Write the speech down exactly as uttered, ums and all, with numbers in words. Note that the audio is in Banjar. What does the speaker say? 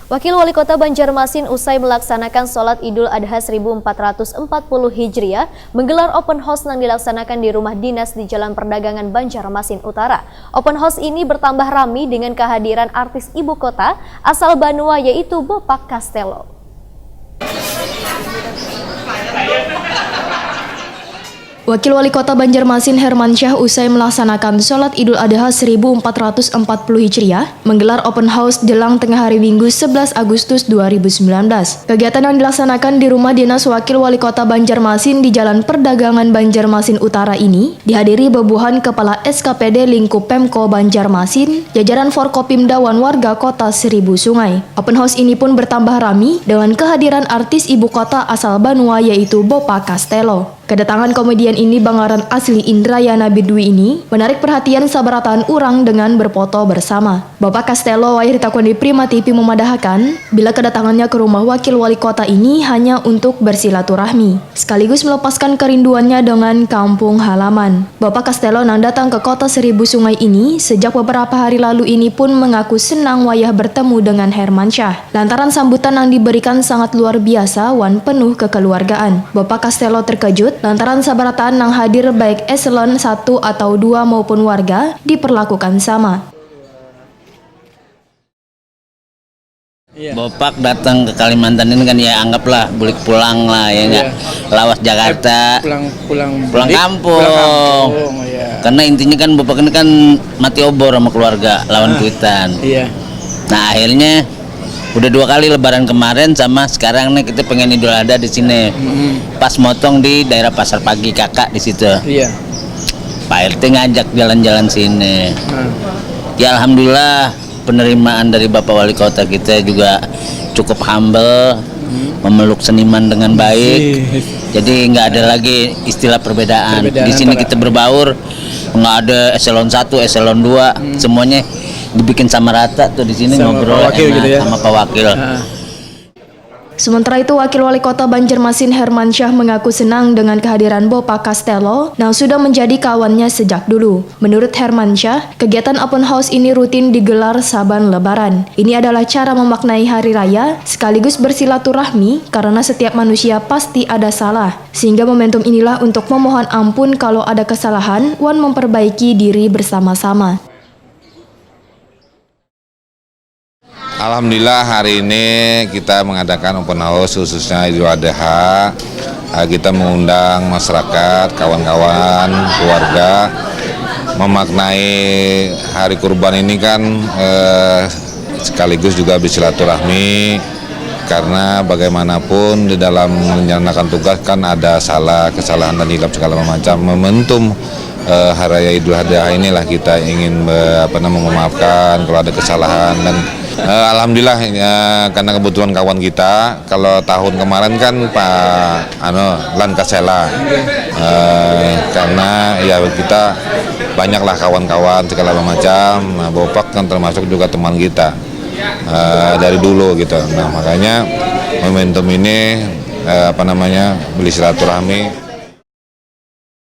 Wakil Wali Kota Banjarmasin usai melaksanakan sholat Idul Adha seribu empat ratus empat puluh Hijriah menggelar open house nang dilaksanakan di rumah dinas di Jalan Perdagangan Banjarmasin Utara. Open house ini bertambah rami dengan kehadiran artis ibu kota asal Banua yaitu Bopak Castello. Wakil Wali Kota Banjarmasin Hermansyah usai melaksanakan sholat Idul Adha seribu empat ratus empat puluh Hijriah menggelar open house jelang tengah hari Minggu sebelas Agustus dua ribu sembilan belas. Kegiatan yang dilaksanakan di rumah dinas Wakil Wali Kota Banjarmasin di Jalan Perdagangan Banjarmasin Utara ini dihadiri bebuhan Kepala S K P D lingkup Pemko Banjarmasin, jajaran Forkopimda wan warga Kota Seribu Sungai. Open house ini pun bertambah rami dengan kehadiran artis ibu kota asal Banua yaitu Bopak Castello. Kedatangan komedian ini bangaran asli Indrayana Bidwi ini menarik perhatian sabarataan urang dengan berfoto bersama. Bapak Castello wayah ditakuni Prima T V memadahakan, bila kedatangannya ke rumah wakil wali kota ini hanya untuk bersilaturahmi, sekaligus melepaskan kerinduannya dengan kampung halaman. Bapak Castello nang datang ke kota Seribu Sungai ini sejak beberapa hari lalu ini pun mengaku senang wayah bertemu dengan Hermansyah. Lantaran sambutan nang diberikan sangat luar biasa wan penuh kekeluargaan. Bapak Castello terkejut lantaran sabarataan nang hadir baik eselon satu atau dua maupun warga diperlakukan sama. Iya. Bopak datang ke Kalimantan ini kan ya anggaplah bulik pulang lah ya enggak. Iya. Lawas Jakarta. Eh, pulang pulang pulang kampung. Pulang kampung, ya. Karena intinya kan Bopak ini kan mati obor sama keluarga lawan ah, kuitan. Iya. Nah, akhirnya udah dua kali lebaran kemarin sama sekarang nih kita pengen Idul Adha di sini. Mm-hmm. Pas motong di daerah Pasar Pagi kakak di situ. Iya. Pak R T ngajak jalan-jalan sini. Hmm. Ya alhamdulillah penerimaan dari Bapak Wali Kota kita juga cukup humble, hmm, memeluk seniman dengan baik. Iya. Jadi nggak ada lagi istilah perbedaan. Perbedaan di sini antara kita berbaur, nggak ada eselon satu, eselon dua, hmm, semuanya dibikin sama rata tuh di sini sama ngobrol Pak Wakil enak gitu ya? Sama Pak Wakil. Ah. Sementara itu, Wakil Wali Kota Banjarmasin Hermansyah mengaku senang dengan kehadiran Bopak Castello yang sudah menjadi kawannya sejak dulu. Menurut Hermansyah, kegiatan open house ini rutin digelar saban Lebaran. Ini adalah cara memaknai hari raya sekaligus bersilaturahmi karena setiap manusia pasti ada salah. Sehingga momentum inilah untuk memohon ampun kalau ada kesalahan wan memperbaiki diri bersama-sama. Alhamdulillah hari ini kita mengadakan open house khususnya Idul Adha. Eh, kita mengundang masyarakat, kawan-kawan, keluarga memaknai hari kurban ini kan eh, sekaligus juga bersilaturahmi karena bagaimanapun di dalam menjalankan tugas kan ada salah, kesalahan dan hilap segala macam momentum eh, hari raya Idul Adha inilah kita ingin eh, apa namanya memaafkan kalau ada kesalahan dan eh, alhamdulillah eh, karena kebetulan kawan kita kalau tahun kemarin kan Pak ano Lan Kasela eh, karena ya kita banyaklah kawan-kawan segala macam nah, Bopak kan termasuk juga teman kita eh, dari dulu gitu nah makanya momentum ini eh, apa namanya beli silaturahmi